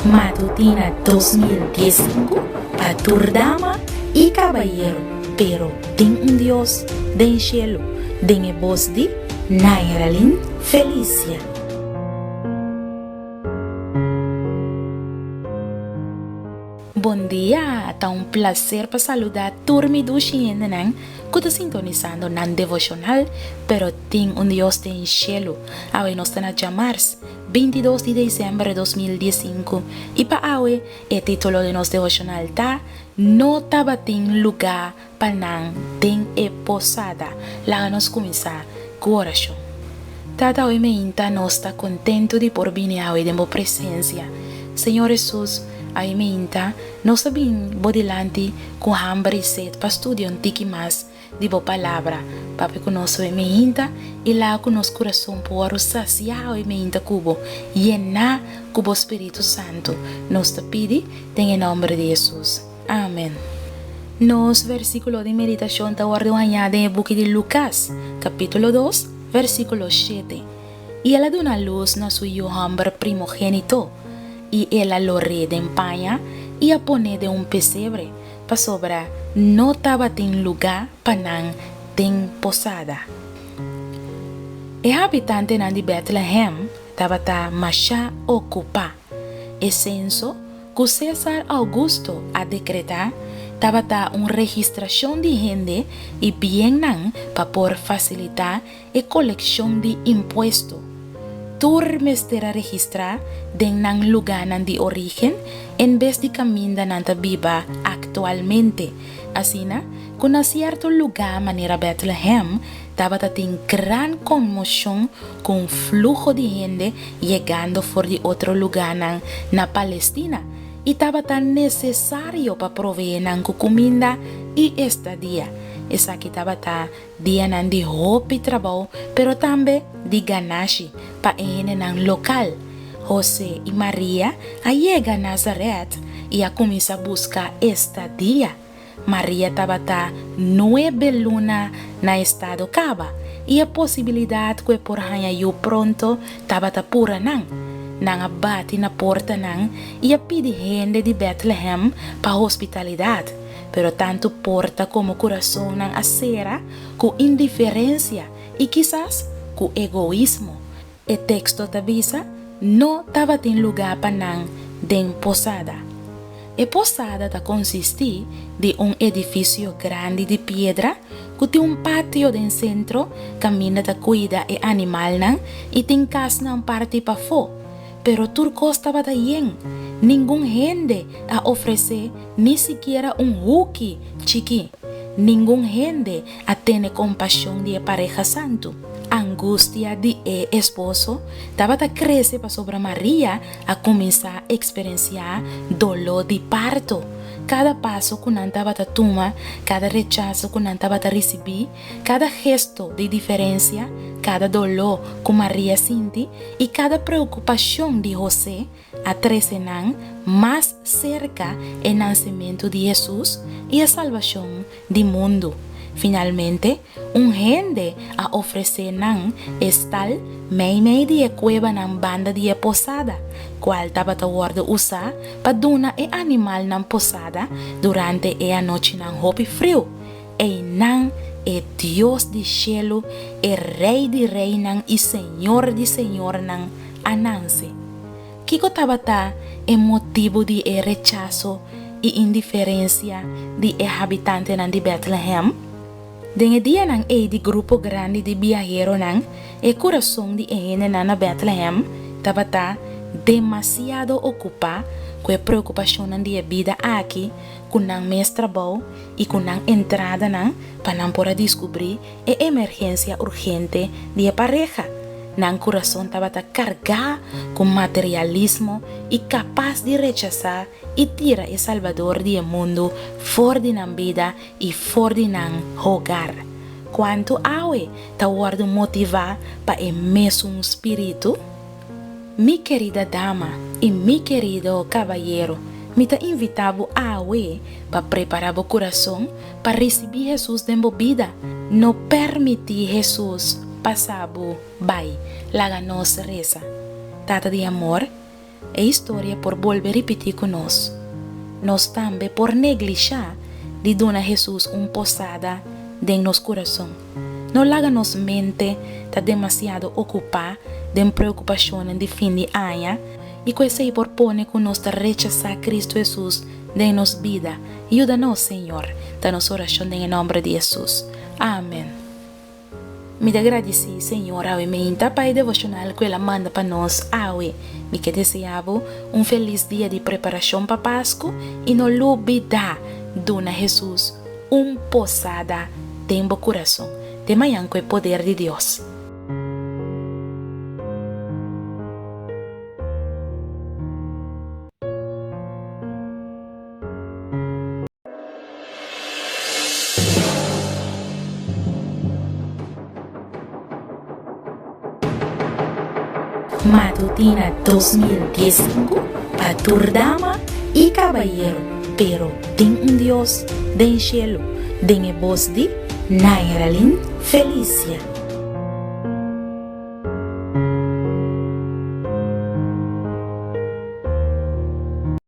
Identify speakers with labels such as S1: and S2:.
S1: Matutina 2015 pa tur dama i kabayero, pero tin un Dios den shelu, den e bos di Nairalyn Felicia. Bon dia! Ta un placer pa saluda tur mi dushi hendenan cu ta sintonisando nan devocional Pero Tin Un Dios Den Cielo. Awe nos ta na djamars, 22 di december 2015 y pa awe e titulo di nos devocional ta No Tabatin Luga Pa Nan Den E Posada. Laga nos cuminsa cu oracion. Tata awe meinta nos ta contento di por bini awe den bo presencia. Señor Jesus, awe meinta nos ta bin bo dilanti cu hamber y sed pa studia un tiki mas di bo palabra. Papia cu nos awe meinta y laga cu nos curason por worde sacia awe meinta cu bo, yena cu bo Spiritu Santo. Nos ta pidi den e nomber di Jesus. Amen. Nos versíkulo di meditashon ta wòrdu hañá den e buki di Lukas, kapítulo dos, versíkulo shete. I el a duna lus na su yu hòmber primogénito, i el a lor'é den paña i a pon'é den un pesebre, pasobra no tabatin lugá pa nan den posada. E habitantenan di Bètlehèm tabata mashá okupá. E senso ku Sésar Ougusto a dekretá tabata un registrashon di hende i biennan pa por fasilitá e kolekshon di impuesto. Tur mester a registrá den nan lugánan di orígen en bes di kaminda nan ta biba aktualmente. Asina ku na sierto lugá manera Bètlehèm tabata tin gran konmoshon ku un fluho di hende yegando for di otro lugánan na Palestina, i tabata nesesario pa proveé nan ku kuminda i estadia. Esaki tabata dianan di hopi trabou, pero tambe di ganashi pa e hendenan lokal. Hosé i Maria a yega Nazaret i a kuminsá buska estadia. Maria tabata nuebe luna na estado kaba i e posibilidat ku e por haña yu pronto tabata pura nan. Nan a bati na portanan i a pidi hende di Bètlehèm pa hospitalidat, pero tantu porta komo kurasonnan a sera ku indiferensia i kisas ku egoismo. E teksto ta bisa, No tabatin lugá pa nan den posada. E posada ta konsistí di un edifisio grandi di piedra ku tin un patio den sentro kaminda ta kuida e animalnan i tin kasnan parti pafó. Pero tur kos tabata yen. Ningun hende a ofresé ni sikiera un huki chikí. Ningun hende a tene kompashon di e pareha santu. Angustia di e esposo tabata krese pasobra Maria a kuminsá eksperensiá doló di parto. Kada paso ku nan tabata tuma, kada rechaso ku nan tabata risibí, kada gesto di diferensia, kada doló ku Maria sinti i kada preokupashon di Hosé a trese nan mas serka e nansementu di Hesus i e salbashon di mundu. Finalmente, un hende a ofresé nan e stal meimei di e kuebanan banda di e posada, kual tabata wòrdu usá pa duna e animalnan posada durante e anochinan hopi friu. Einan e Dios di shelu, e Rei di reinan i Señor di señornan, a nanse. Kiko tabata e motibu di e rechaso i indiferensia di e habitantenan di Bètlehèm? Den e dianan ei di grupo grandi di biaheronan, e kurason di e hendenan na Bètlehèm tabata demasiado okupá ku e preokupashonnan di e bida aki, ku nan mes trabou i ku nan entradanan pa nan por a diskubrí e emergensia urgente di e pareha. Nan kurason tabata kargá ku materialismo i kapas di rechasá i tira e Salbador di e mundu for di nan bida i for di nan hogar. Kuantu awe ta wòrdu motivá pa e mesun spiritu? Mi kerida dama i mi kerido kabayero, mi ta invitá bo awe pa prepará bo kurason pa risibí Hesus den bo bida. No permití Hesus pasa bo bai. Laga nos resa. Tata di amor, E historia por bolbe ripití ku nos. Nos tambe por neglishá di duna Hesus un posada den nos kurason. No laga nos mente ta demasiado okupá den preokupashonnan di fin di aña i ku esei por pone ku nos ta rechasá Kristu Hesus den nos bida. Yuda nos, Señor, ta nos orashon den e nòmber di Hesus. Amen. Mi ta gradisí Señor awe meinta pa e devoshonal ku el a manda pa nos awe. Mi ke deseá bo un felis dia di preparashon pa Pasku i no lubidá duna Hesus un posada den bo kurason. Te mañan ku e poder di Dios. Matutina 2015 pa tur dama y cabayero, pero tin un Dios den cielo, den e bos di Nairalyn Felicia.